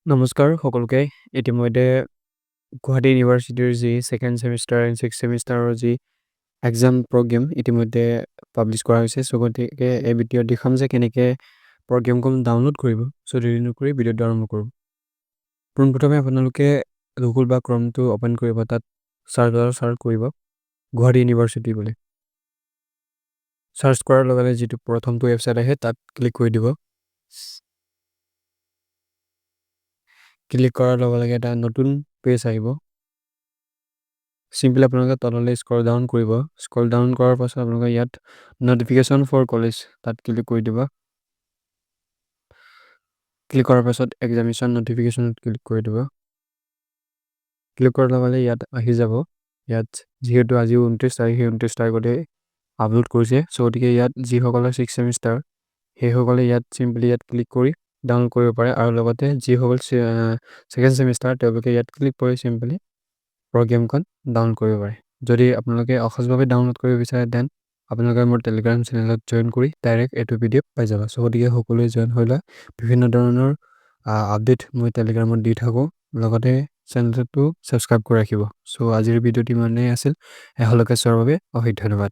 নমস্কাৰ সকলোকে। ইতিমধ্যে গুৱাহাটী ইউনিভাৰ্চিটিৰ যি ছেকেণ্ড ছেমিষ্টাৰ এণ্ড ছিক্স ছেমিষ্টাৰৰ যি এক্সাম প্ৰগ্ৰেম ইতিমধ্যে পাব্লিছ কৰা হৈছে। চ' গতিকে এই ভিডিঅ'ত দেখাম যে কেনেকৈ প্ৰগ্ৰেমখন ডাউনলোড কৰিব। চ' দেৰি নকৰি ভিডিঅ'টো আৰম্ভ কৰোঁ। পোনপ্ৰথমে আপোনালোকে গুগল বা ক্ৰমটো অ'পেন কৰিব, তাত চাৰ্চ বাৰত চাৰ্চ কৰিব গুৱাহাটী ইউনিভাৰ্চিটি বুলি। চাৰ্চ কৰাৰ লগে লগে যিটো প্ৰথমটো ৱেবছাইট আহে তাত ক্লিক কৰি দিব। ক্লিক কৰাৰ লগে লগে এটা নতুন পেজ আহিব। চিম্পলি আপোনালোকে তললৈ স্ক্ৰল ডাউন কৰিব। স্ক্ৰল ডাউন কৰাৰ পাছত আপোনালোকে ইয়াত নটিফিকেশ্যন ফৰ কলেজ তাত ক্লিক কৰি দিব। ক্লিক কৰাৰ পাছত এক্সামিনেশ্যন নটিফিকেশ্যনত ক্লিক কৰি দিব। ক্লিক কৰাৰ লগে লগে ইয়াত আহি যাব। ইয়াত যিহেতু আজি 29 তাৰিখ, সেই 29 তাৰিখতে আপলোড কৰিছে। চ' গতিকে ইয়াত যিসকলৰ ছিক্স ছেমিষ্টাৰ সেইসকলে ইয়াত চিম্পলি ইয়াত ক্লিক কৰি ডাউনলোড কৰিব পাৰে, আৰু লগতে যিসকল ছেকেণ্ড ছেমিষ্টাৰ তেওঁলোকে ইয়াত ক্লিক কৰি চিম্পলি প্ৰগ্ৰেমখন ডাউনলোড কৰিব পাৰে। যদি আপোনালোকে অসহজভাৱে ডাউনলোড কৰিব বিচাৰে, then আপোনালোকে মোৰ টেলিগ্ৰাম চেনেলত জইন কৰি ডাইৰেক্ট এইটো পিডিএফ পাই যাব। চ' গতিকে সকলোৱে জইন হৈ লয়। বিভিন্ন ধৰণৰ আপডেট মই টেলিগ্ৰামত দি থাকোঁ, লগতে চেনেলটো ছাবস্ক্ৰাইব কৰি ৰাখিব। চ' আজিৰ ভিডিঅ'টো ইমানেই আছিল। শেষলৈকে চোৱাৰ বাবে অশেষ ধন্যবাদ।